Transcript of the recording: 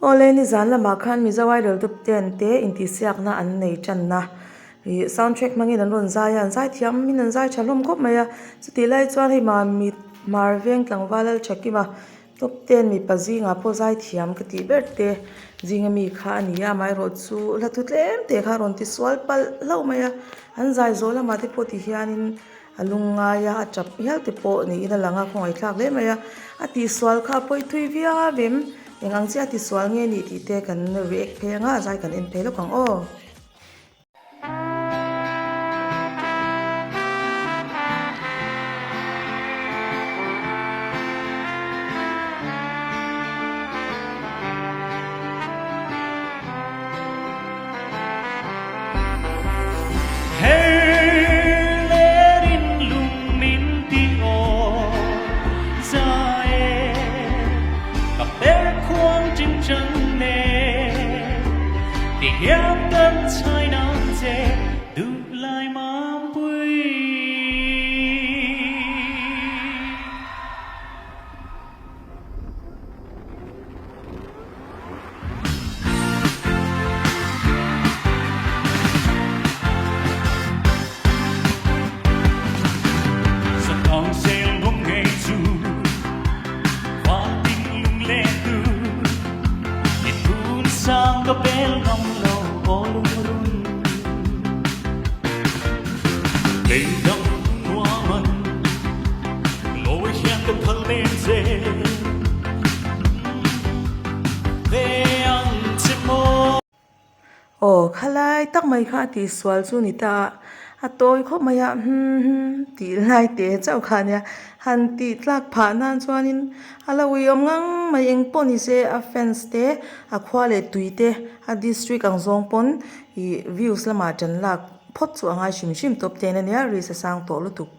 Awle nizan lamah khan Mizo Idol te ten te intihsiakna an nei tanna ih sound track hmangin an rawn zai a an zai thiam in an zai tha hlawm khawp mai a chutih lai chuan hei Mamit Hmar veng tlangval Lalthakima Top ten mipa zingah pawh zai thiam ka tih ber te zinga mi kha a ni a amaherawhchu hla thu tlem te kha a rawn ti sual palh hlauh mai a an zai zawh lamah te pawh ti hianin a lungngai a a tap hial te pawh niin a lang a khawngaihthlak hle mai a a tihsual kha a pawi thui viau em eng ang chiah a tisual nge nih tih te kan react phei anga a zai kan en phei lawk ang aw. Aw khalai tak mai kha a tihsual chu ni ta a, a tawi khawp mai a hum hum tih lai te chauh kha ania han tih tlak phah nan chuanin a lo uiawm ngang mai eng pawh ni se a fans te a khua leh tui te a district ang zawng pawn ih views lamah tan lak phawt chu a ngai hrim hrim tawp ten ania risk a sang tawh lutuk.